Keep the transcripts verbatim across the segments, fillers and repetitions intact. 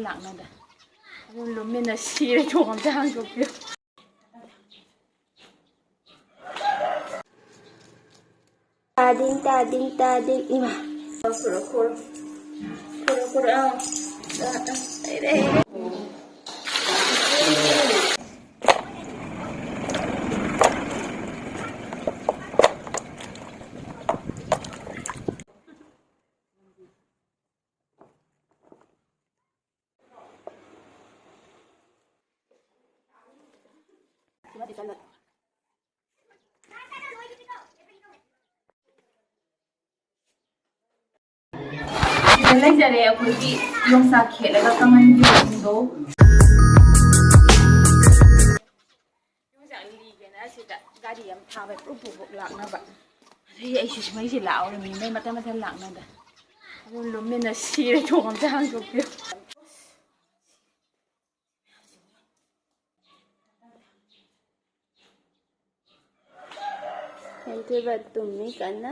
ꯂꯥꯛꯅꯗ꯫ ꯑꯗꯨꯝ ꯂꯨꯝꯃꯤꯟꯅ ꯁꯤꯔꯦ꯫ ꯊꯣꯡ ꯑꯝꯇ ꯍꯥꯡꯗꯣꯛꯄꯤꯌꯨ꯫ ꯇꯥꯗꯤꯡ, ꯇꯥꯗꯤꯡ, ꯇꯥꯗꯤꯡ꯫ ꯏꯃꯥ꯫ ꯈꯨꯔꯣ, ꯈꯨꯔꯣ꯫ ꯈꯨꯔꯣ, ꯈꯨꯔꯣ꯫ ꯑꯥ, ꯑꯥ, ꯑꯥ꯫ ꯂꯩꯔꯦ, ꯂꯩꯔꯦ꯫ ꯁꯤꯗ ꯂꯩꯖꯔꯦ ꯑꯩꯈꯣꯏꯒꯤ ꯌꯣꯡꯆꯥꯛ ꯈꯦꯠꯂꯒ ꯀꯪꯍꯟꯈꯤꯕꯁꯤꯡꯗꯣ꯫ ꯌꯣꯡꯆꯥꯛ ꯂꯤꯒꯦꯅ ꯑꯁꯤꯗ ꯒꯥꯔꯤ ꯑꯃ ꯊꯥꯕ ꯄꯨꯛ ꯄꯨꯛ ꯄꯨꯛ ꯂꯥꯛꯅꯕ꯫ ꯑꯗꯨꯒꯤ ꯑꯩꯁꯨ ꯁꯨꯃꯩꯁꯦ ꯂꯥꯛꯍꯧꯔꯦ, ꯃꯤ ꯃꯩ ꯃꯊꯟ ꯃꯊꯟ ꯂꯥꯛꯅꯗ꯫ ꯑꯗꯨ ꯂꯨꯝꯃꯤꯟꯅ ꯁꯤꯔꯦ꯫ ꯊꯣꯡ ꯑꯝꯇ ꯍꯥꯡꯗꯣꯛꯄꯤꯌꯨ꯫ ꯍꯦꯟꯊꯣꯏꯕ ꯇꯨꯝꯃꯤ ꯀꯟꯅ꯫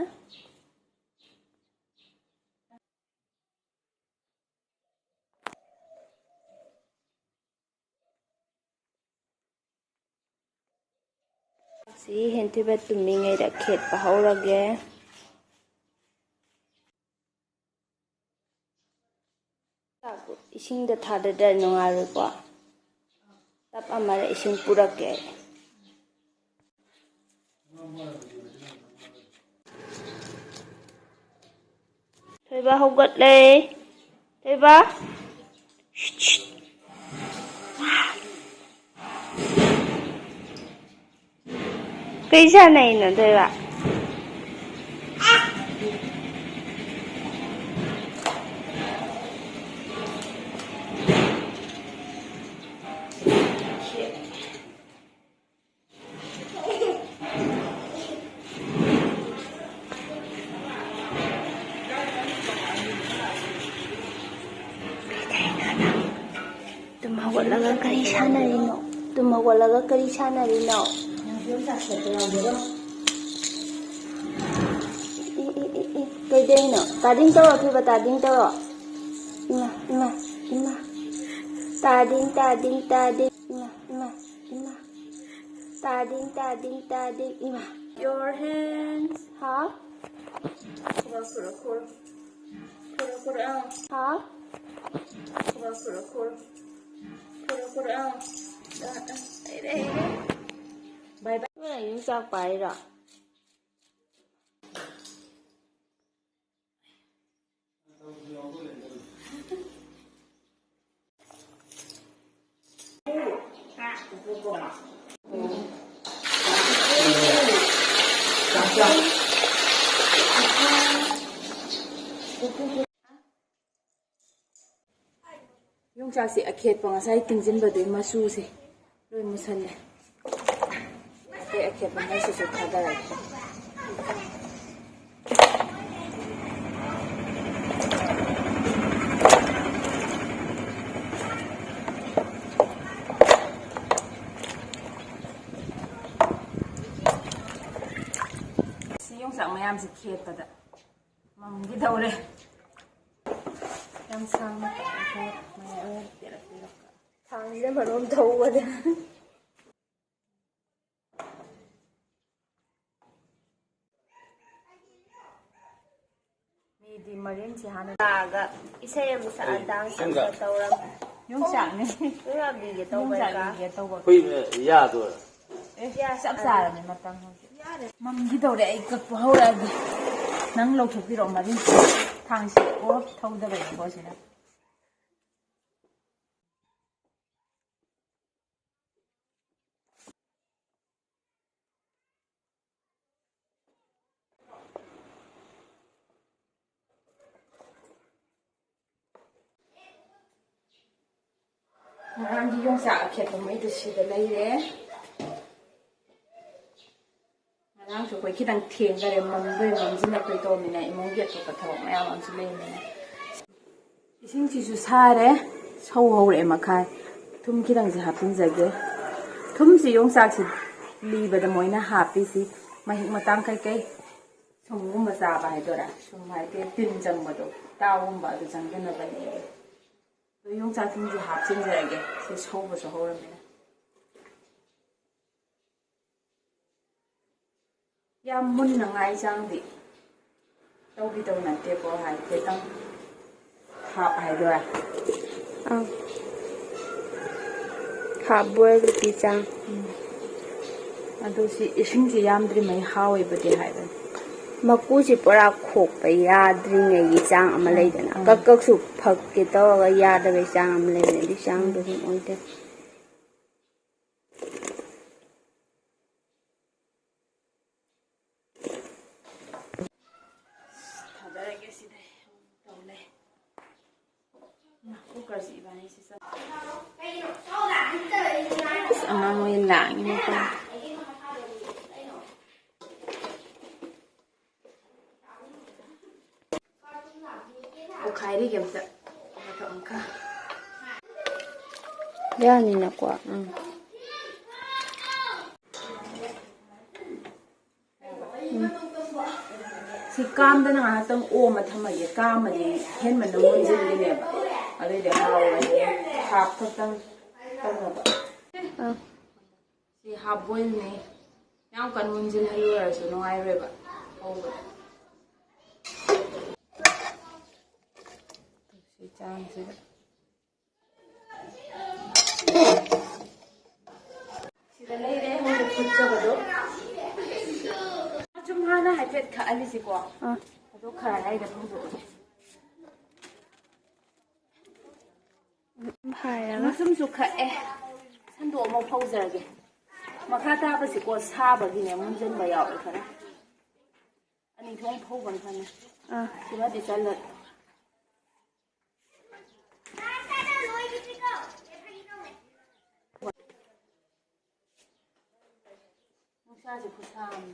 ꯁꯤ ꯍꯦꯟꯊꯣꯏꯕ ꯇꯨꯝꯃꯤꯉꯩꯗ ꯈꯦꯠꯄ ꯍꯧꯔꯒꯦ꯫ ꯏꯁꯤꯡꯗ ꯊꯥꯗꯗ꯭ꯔꯗꯤ ꯅꯨꯡꯉꯥꯏꯔꯣꯏꯀꯣ꯫ ꯇꯞ ꯑꯃꯗ ꯏꯁꯤꯡ ꯄꯨꯔꯛꯀꯦ ꯑꯩ꯫ ꯊꯣꯏꯕ ꯍꯧꯒꯠꯂꯦ꯫ ꯊꯣꯏꯕ꯫ ꯀꯩ ꯁꯥꯟꯅꯩꯅꯣ ꯊꯣꯏꯕ? ꯇꯨꯝ ꯍꯧꯒꯠꯂꯒ ꯀꯔꯤ ꯁꯥꯟꯅꯔꯤꯅꯣ? ꯇꯨꯝ ꯍꯧꯒꯠꯂꯒ ꯀꯔꯤ ꯁꯥꯟꯅꯔꯤꯅꯣ? ꯏ, ꯏ, ꯏ, ꯏ, ꯀꯩꯗꯧꯔꯤꯅꯣ? ꯇꯥꯗꯤꯡ ꯇꯧꯔꯣ, ꯊꯣꯏꯕ, ꯇꯥꯗꯤꯡ ꯇꯧꯔꯣ꯫ ꯏꯃꯥ, ꯏꯃꯥ꯫ ꯏꯃꯥ꯫ ꯇꯥꯗꯤꯡ, ꯇꯥꯗꯤꯡ, ꯇꯥꯗꯤꯡ꯫ ꯏꯃꯥ, ꯏꯃꯥ, ꯏꯃꯥ꯫ ꯇꯥꯗꯤꯡ, ꯇꯥꯗꯤꯡ, ꯇꯥꯗꯤꯡ꯫ ꯏꯃꯥ꯫ Your hands. ꯍꯥꯎ? ꯈꯨꯔ, ꯈꯨꯔ, ꯈꯨꯔ꯫ ꯈꯨꯔ, ꯈꯨꯔ, ꯑꯥ꯫ ꯍꯥꯎ? ꯈꯨꯔ, ꯈꯨꯔ, ꯈꯨꯔ꯫ ꯈꯨꯔ, ꯈꯨꯔ, ꯑꯥ꯫ ꯑꯥ, ꯑꯥ꯫ ꯍꯩꯔꯦ, ꯍꯩꯔꯦ꯫ Bye bye꯫ ꯅꯣꯏ ꯌꯣꯡꯆꯥꯛ ꯄꯥꯏꯔꯣ? ꯌꯣꯡꯆꯥꯛꯁꯦ ꯑꯈꯦꯠꯄ ꯉꯁꯥꯏ ꯇꯤꯡꯁꯤꯟꯕꯗꯨꯒꯤ ꯃꯆꯨꯁꯦ ꯂꯣꯏ ꯃꯨꯁꯜꯂꯦ꯫ ꯑꯇꯩ ꯑꯈꯦꯠꯄ ꯃꯩꯁꯤꯁꯨ ꯊꯥꯗꯔꯒꯦ꯫ ꯁꯤ ꯌꯣꯡꯆꯥꯛ ꯃꯌꯥꯝꯁꯦ ꯈꯦꯠꯄꯗ ꯃꯝꯈꯤꯗꯧꯔꯦ꯫ ꯌꯥꯝ ꯁꯥꯡꯅ ꯀꯛꯑꯒ ꯃꯌꯥꯏ ꯑꯣꯏꯔꯞ ꯄꯤꯔꯛ ꯄꯤꯔꯛ꯫ ꯊꯥꯡꯁꯤꯅ ꯃꯔꯣꯝ ꯊꯧꯕꯅꯦ꯫ ꯃꯤꯗꯤ ꯃꯔꯤꯟꯁꯦ ꯍꯥꯟꯅ ꯂꯥꯛꯑꯒ ꯏꯁꯩ ꯑꯃ ꯁꯛꯑ ꯑꯩ ꯗꯥꯟꯁ ꯁꯦꯝꯒ ꯑꯝꯇ ꯇꯧꯔꯝꯃꯦ꯫ ꯌꯣꯡꯆꯥꯛꯅꯦ꯫ ꯌꯣꯡꯆꯥꯛ ꯂꯤꯒꯦ ꯇꯧꯕ ꯌꯣꯡꯆꯥꯛ ꯀꯥ꯫ ꯂꯤꯒꯦ ꯇꯧꯕ꯫ ꯍꯨꯏ ꯌꯥꯗꯣꯏꯔꯥ? ꯑꯦ, ꯆꯞ ꯆꯥꯔꯕꯅꯦ ꯃꯇꯝ ꯍꯧꯖꯤꯛ꯫ ꯃꯝꯈꯤꯗꯧꯔꯦ, ꯑꯩ ꯀꯛꯄ ꯍꯧꯔꯛꯑꯒꯦ꯫ ꯅꯪ ꯂꯧꯊꯣꯛꯄꯤꯔꯛꯑꯣ ꯃꯔꯤꯟ꯫ ꯊꯥꯡꯁꯦ ꯑꯣ ꯊꯧꯗꯕꯩꯅꯦꯀꯣ ꯁꯤꯅ꯫ ꯉꯔꯥꯡꯒꯤ ꯌꯣꯡꯆꯥꯛ ꯑꯈꯦꯠꯄ ꯃꯩꯗꯨ ꯁꯤꯗ ꯂꯩꯔꯦ꯫ ꯉꯔꯥꯡꯁꯨ ꯑꯩꯈꯣꯏ ꯈꯤꯇꯪ ꯊꯦꯡꯈꯔꯦ, ꯃꯝꯗꯣꯏ ꯃꯝꯁꯤꯜꯂꯛꯇꯣꯏ ꯇꯧꯔꯃꯤꯅ ꯏꯃꯨꯡꯒꯤ ꯑꯇꯣꯞꯄ ꯊꯕꯛ ꯃꯌꯥꯝ ꯑꯃꯁꯨ ꯂꯩꯔꯃꯤꯅ꯫ ꯏꯁꯤꯡꯁꯤꯁꯨ ꯁꯥꯔꯦ, ꯁꯧ ꯍꯧꯔꯛꯑꯦ ꯃꯈꯥꯏ꯫ ꯊꯨꯝ ꯈꯤꯇꯪꯁꯦ ꯍꯥꯞꯆꯤꯟꯖꯒꯦ꯫ ꯊꯨꯝꯁꯤ ꯌꯣꯡꯆꯥꯛꯁꯤ ꯂꯤꯕꯗ ꯃꯣꯏꯅ ꯍꯥꯞꯄꯤꯁꯤ ꯃꯍꯤꯛ ꯃꯇꯥꯡ ꯀꯩꯀꯩ ꯁꯨꯝꯒꯨꯝꯕ ꯆꯥꯕ ꯍꯥꯏꯗꯣꯏꯔꯥ, ꯁꯨꯝ ꯍꯥꯏꯗꯤ ꯇꯤꯟ ꯆꯪꯕꯗꯣ, ꯇꯥꯎꯒꯨꯝꯕ ꯑꯗꯨ ꯆꯪꯗꯅꯕꯅꯦ꯫ ꯑꯗꯣ ꯌꯣꯡꯆꯥꯛ ꯊꯨꯝꯁꯨ ꯍꯥꯞꯆꯤꯟꯖꯔꯒꯦ, ꯁꯤ ꯁꯧꯕꯁꯨ ꯍꯧꯔꯃꯤꯅ꯫ ꯌꯥꯝ ꯃꯨꯟꯅꯉꯥꯏ ꯆꯥꯡꯗꯤ ꯇꯧꯕꯤꯗꯧ ꯅꯠꯇꯦꯀꯣ, ꯍꯥꯏꯗꯤ ꯈꯤꯇꯪ ꯍꯥꯞ ꯍꯥꯏꯗꯣꯏꯔꯥ? ꯑꯥ, ꯍꯥꯞ ꯕꯣꯏꯜꯒꯤ ꯆꯥꯡ꯫ ꯎꯝ꯫ ꯑꯗꯨ ꯁꯤ ꯏꯁꯤꯡꯁꯤ ꯌꯥꯝꯗ꯭ꯔꯤꯉꯩ ꯍꯥꯎꯋꯦꯕꯨꯗꯤ ꯍꯥꯏꯕꯅꯤ꯫ ꯃꯀꯨꯁꯤ ꯄꯨꯔꯥ ꯈꯣꯛꯄ ꯌꯥꯗ꯭ꯔꯤꯉꯩꯒꯤ ꯆꯥꯡ ꯑꯃ ꯎꯝ, ꯂꯩꯗꯅ, ꯎꯝ꯫ ꯀꯛ ꯀꯛꯁꯨ ꯐꯛꯀꯦ ꯇꯧꯔꯒ ꯌꯥꯗꯕꯩ ꯆꯥꯡ ꯑꯃ ꯂꯩꯕꯅꯦ, ꯑꯗꯨꯒꯤ ꯆꯥꯡꯗꯣ ꯎꯝ꯫ ꯑꯗꯨꯝ ꯑꯣꯏꯗꯦ꯫ ꯊꯥꯗꯔꯒꯦ ꯁꯤꯗ꯫ ꯇꯧ ꯂꯩ꯫ ꯀꯨꯀꯔꯁꯤ ꯏꯕꯥꯅꯤꯁꯤ ꯆꯠ-, ꯑꯁ, ꯑꯉꯥꯡ ꯑꯣꯏꯅ ꯂꯥꯡꯉꯤꯅꯦꯀꯣ꯫ ꯄꯣꯛꯈꯥꯏꯔꯤꯒꯦ ꯑꯝꯇ꯫ ꯌꯥꯅꯤꯅꯀꯣ꯫ ꯎꯝ꯫ ꯎꯝ꯫ ꯁꯤ ꯀꯥꯝꯗꯅ ꯉꯥꯏꯍꯥꯛꯇꯪ ꯑꯣꯝꯃ ꯊꯝꯃꯒꯦ꯫ ꯀꯥꯝꯃꯗꯤ ꯍꯦꯟꯃꯟꯅ ꯃꯨꯟꯁꯤꯟꯈꯤꯅꯦꯕ꯫ ꯑꯗꯨꯏꯗꯤ ꯍꯥꯎꯔꯣꯏ꯫ ꯍꯥꯞ ꯈꯛꯇꯪ ꯇꯧꯅꯕ꯫ ꯑꯥ꯫ ꯁꯤ ꯍꯥꯞ ꯕꯣꯏꯜꯅꯤ꯫ ꯌꯥꯝ ꯀꯟꯅ ꯃꯨꯟꯁꯤꯜꯍꯜꯂꯨꯔꯁꯨ ꯅꯨꯡꯉꯥꯏꯔꯣꯏꯕ ꯍꯧꯕꯗ꯫ ꯁꯤ ꯆꯥꯡꯁꯤꯗ꯫ ꯁꯤꯗ ꯂꯩꯔꯦ ꯍꯧꯖꯤꯛ ꯐꯨꯠꯆꯕꯗꯣ꯫ ꯁꯨꯝ ꯍꯥꯟꯅ ꯍꯥꯏꯐꯦꯠ ꯈꯥꯛꯍꯜꯂꯤꯁꯤꯀꯣ꯫ ꯑꯥ꯫ ꯑꯗꯣ ꯈꯔ ꯂꯩꯔ ꯐꯧꯗꯣꯛꯑꯒꯦ꯫ ꯑꯗꯨꯝ ꯍꯥꯏꯔꯒ꯫ ꯃꯆꯨꯝꯁꯨ ꯈꯛꯑꯦ꯫ ꯁꯟꯗꯣꯛ ꯑꯃ ꯐꯧꯖꯔꯒꯦ꯫ ꯃꯈꯥ ꯇꯥꯕꯁꯤꯀꯣ ꯁꯥꯕꯒꯤꯅꯦ ꯃꯨꯟꯖꯟꯕ ꯌꯥꯎꯔꯦ ꯈꯔ꯫ ꯑꯅꯤ ꯊꯣꯛꯅ ꯐꯧꯕꯅ ꯐꯅꯤ꯫ ꯑꯥ꯫ ꯁꯤꯃꯗꯤ ꯆꯜꯂꯒꯦ꯫ ꯅꯨꯡꯁꯥꯁꯦ ꯈꯨꯁꯥ ꯑꯃ꯫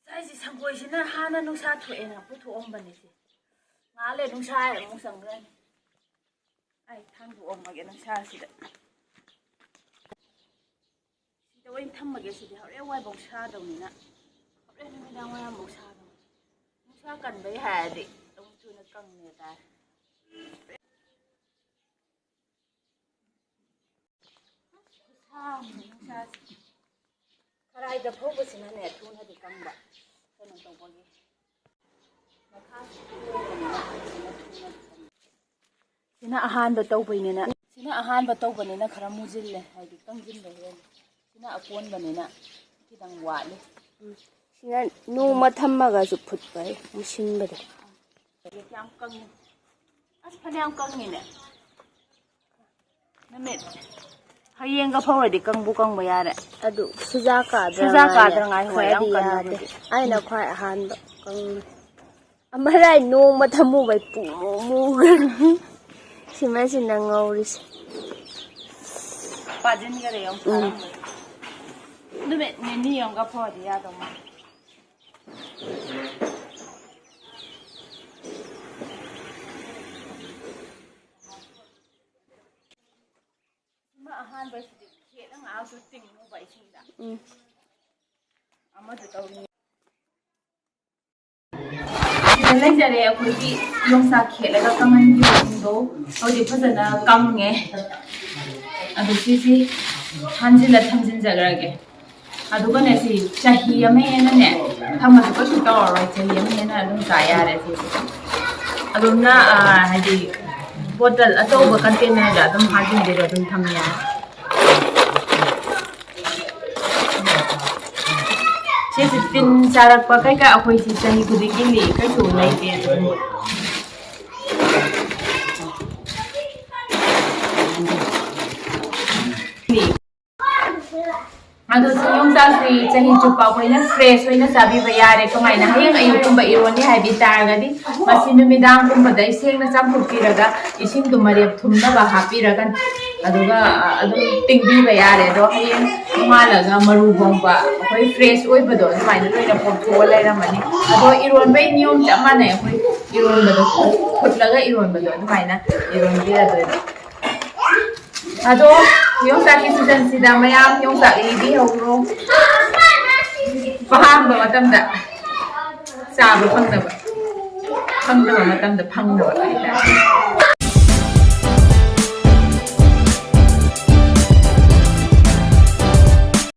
ꯉꯁꯥꯏꯁꯦ ꯁꯪꯒꯣꯏꯁꯤꯅ ꯍꯥꯟꯅ ꯅꯨꯡꯁꯥ ꯊꯣꯛꯑꯦꯅ ꯄꯨꯊꯣꯛꯑꯝꯕꯅꯦ ꯁꯦ꯫ ꯉꯥꯏꯍꯥꯛ ꯂꯩꯔ ꯅꯨꯡꯁꯥ ꯑꯃꯨꯛ ꯆꯪꯈ꯭ꯔꯅꯤ꯫ ꯑꯩ ꯊꯥꯡꯗꯣꯛꯑꯝꯃꯒꯦ ꯅꯨꯡꯁꯥꯁꯤꯗ꯫ ꯁꯤꯗ ꯑꯣꯏꯅ ꯊꯝꯃꯒꯦ ꯁꯤꯗꯤ꯫ ꯍꯣꯔꯦꯟ ꯋꯥꯏꯐꯥꯎ ꯁꯥꯗꯧꯅꯤꯅ꯫ ꯍꯣꯔꯦꯟ ꯅꯨꯃꯤꯗꯥꯡ ꯋꯥꯏꯔꯝꯐꯥꯎ ꯁꯥꯗꯧꯅꯤ꯫ ꯅꯨꯡꯁꯥ ꯀꯟꯕꯩ ꯍꯥꯏꯔꯗꯤ ꯑꯗꯨꯝ ꯊꯨꯅ ꯀꯪꯉꯦ ꯍꯥꯏꯇꯥꯔꯦ꯫ ꯈꯔꯥꯏꯗ ꯐꯧꯕꯁꯤꯅꯅꯦ ꯊꯨꯅꯗꯤ ꯀꯪꯕ, ꯀꯩꯅꯣ ꯇꯧꯕꯒꯤ꯫ ꯁꯤꯅ ꯑꯍꯥꯟꯕ ꯇꯧꯕꯩꯅꯤꯅ, ꯁꯤꯅ ꯑꯍꯥꯟꯕ ꯇꯧꯕꯅꯤꯅ ꯈꯔ ꯃꯨꯁꯤꯜꯂꯦ, ꯍꯥꯏꯗꯤ ꯀꯪꯁꯤꯟꯕ ꯍꯦꯜꯂꯦ꯫ ꯁꯤꯅ ꯑꯀꯣꯟꯕꯅꯤꯅ ꯈꯤꯇꯪ ꯋꯥꯠꯂꯤ꯫ ꯎꯝ꯫ ꯁꯤꯅ ꯅꯣꯡꯃ ꯊꯝꯃꯒꯁꯨ ꯐꯨꯠꯄ ꯃꯨꯁꯤꯟꯕꯗꯣ꯫ ꯌꯥꯝ ꯀꯪꯉꯤ꯫ ꯑꯁ, ꯐꯅꯌꯥꯝ ꯀꯪꯉꯤꯅꯦ꯫ ꯅꯨꯃꯤꯠ ꯍꯌꯦꯡꯒ ꯐꯧꯔꯗꯤ ꯀꯪꯕꯨ ꯀꯪꯕ ꯌꯥꯔꯦ꯫ ꯑꯗꯨ ꯁꯨꯖꯥ ꯀꯥꯗ꯭ꯔꯉꯥꯏ ꯁꯨꯖꯥ ꯀꯥꯗ꯭ꯔꯉꯥꯏ, ꯍꯣꯏ, ꯌꯥꯝ ꯈꯔꯗꯤ ꯀꯟꯅꯕꯨꯗꯤ ꯌꯥꯗꯦ꯫ ꯑꯩꯅ ꯈ꯭ꯋꯥꯏ ꯑꯍꯥꯟꯕ ꯀꯪꯕ꯫ ꯑꯃꯔꯥꯏ ꯅꯣꯡꯃ ꯊꯝꯃꯨꯕꯩ ꯄꯨꯡꯃꯨ ꯃꯨꯈ꯭ꯔꯦ꯫ ꯁꯤꯃꯁꯤꯅ ꯉꯧꯔꯤꯁꯦ꯫ ꯄꯥꯁꯤꯟꯈꯔꯦ ꯌꯦꯡꯉꯨ, ꯎꯝ꯫ ꯐꯥꯔꯝꯕꯗ꯫ ꯅꯨꯃꯤꯠ ꯅꯤꯅꯤ ꯑꯃꯒ ꯐꯧꯔꯗꯤ ꯌꯥꯗꯧ ꯃꯥꯜꯂꯦ꯫ ꯁꯤꯃ ꯑꯍꯥꯟꯕꯁꯤꯗꯤ ꯈꯦꯠꯅ ꯉꯥꯏꯍꯥꯛꯁꯨ ꯇꯤꯡꯉꯨꯕ ꯏꯁꯤꯡꯗ꯫ ꯎꯝ꯫ ꯑꯃꯁꯨ ꯇꯧꯔꯤ꯫ ꯁꯤꯗ ꯂꯩꯖꯔꯦ ꯑꯩꯈꯣꯏꯒꯤ ꯌꯣꯡꯆꯥꯛ ꯈꯦꯠꯂꯒ ꯀꯪꯍꯟꯈꯤꯕꯁꯤꯡꯗꯣ ꯍꯧꯖꯤꯛ ꯐꯖꯅ ꯀꯪꯉꯦ꯫ ꯑꯗꯨ ꯁꯤꯁꯤ ꯍꯥꯟꯖꯤꯜꯂ ꯊꯝꯖꯤꯟꯖꯈ꯭ꯔꯒꯦ꯫ ꯑꯗꯨꯒꯅꯦ, ꯁꯤ ꯆꯍꯤ ꯑꯃ ꯍꯦꯟꯅꯅꯦ ꯊꯝꯃꯁꯨ ꯀꯩꯁꯨ ꯇꯧꯔꯔꯣꯏ, ꯆꯍꯤ ꯑꯃ ꯍꯦꯟꯅ ꯑꯗꯨꯝ ꯆꯥ ꯌꯥꯔꯦ ꯁꯤꯁꯦ꯫ ꯑꯗꯨꯝꯅ, ꯑ, ꯍꯥꯏꯗꯤ ꯕꯣꯇꯜ ꯑꯆꯧꯕ ꯀꯟꯇꯦꯅꯔꯗ ꯑꯗꯨꯝ ꯍꯥꯟꯖꯤꯟꯕꯤꯔ ꯑꯗꯨꯝ ꯊꯝ ꯌꯥꯔꯦ꯫ ꯁꯤꯁꯦ ꯇꯤꯟ ꯆꯥꯔꯛꯄ ꯀꯩꯀꯥ ꯑꯩꯈꯣꯏꯁꯤ ꯆꯍꯤ ꯈꯨꯗꯤꯡꯒꯤ ꯂꯩ, ꯀꯩꯁꯨ ꯂꯩꯇꯦ ꯑꯗꯨꯒꯨꯝꯕ꯫ ꯑꯗꯨ ꯁꯤ ꯌꯣꯡꯆꯥꯛꯁꯤ ꯆꯍꯤ ꯆꯨꯞꯄ ꯑꯩꯈꯣꯏꯅ fresh ꯑꯣꯏꯅ ꯆꯥꯕꯤꯕ ꯌꯥꯔꯦ꯫ ꯀꯃꯥꯏꯅ? ꯍꯌꯦꯡ ꯑꯌꯨꯛꯀꯨꯝꯕ ꯏꯔꯣꯟꯅꯤ ꯍꯥꯏꯕꯤ ꯇꯥꯔꯒꯗꯤ ꯃꯁꯤ ꯅꯨꯃꯤꯗꯥꯡꯒꯨꯝꯕꯗ ꯏꯁꯤꯡꯅ ꯆꯥꯝꯊꯣꯛꯄꯤꯔꯒ ꯏꯁꯤꯡꯗꯨ ꯃꯔꯦꯞ ꯊꯨꯝꯅꯕ ꯍꯥꯞꯄꯤꯔꯒ ꯑꯗꯨꯒ, ꯑ, ꯑꯗꯨꯝ ꯇꯤꯡꯕꯤꯕ ꯌꯥꯔꯦ꯫ ꯑꯗꯣ ꯍꯌꯦꯡ ꯅꯣꯡꯉꯥꯜꯂꯒ ꯃꯔꯨ ꯍꯣꯡꯕ ꯑꯩꯈꯣꯏ fresh ꯑꯣꯏꯕꯗꯣ ꯑꯗꯨꯃꯥꯏꯅ ꯂꯣꯏꯅ ꯄꯣꯛꯊꯣꯛꯑ ꯂꯩꯔꯝꯃꯅꯤ꯫ ꯑꯗꯣ ꯏꯔꯣꯟꯕꯩ ꯅꯤꯌꯣꯝ ꯆꯞ ꯃꯥꯟꯅꯩ꯫ ꯑꯩꯈꯣꯏ ꯏꯔꯣꯟꯕꯗꯣ ꯐꯨꯠꯂꯒ ꯏꯔꯣꯟꯕꯗꯣ ꯑꯗꯨꯃꯥꯏꯅ ꯏꯔꯣꯟꯕꯤꯔꯗꯣꯏꯅꯦ꯫ ꯑꯗꯣ ꯌꯣꯡꯆꯥꯛꯀꯤ seasonꯁꯤꯗ ꯃꯌꯥꯝ ꯌꯣꯡꯆꯥꯛ ꯂꯩꯕꯤꯍꯧꯔꯣ꯫ ꯑꯍꯥꯡꯕ ꯃꯇꯝꯗ ꯆꯥꯕ ꯐꯪꯗꯕ, ꯐꯪꯗꯕ ꯃꯇꯝꯗ ꯐꯪꯗꯕ ꯍꯥꯏꯇꯥꯔꯦ꯫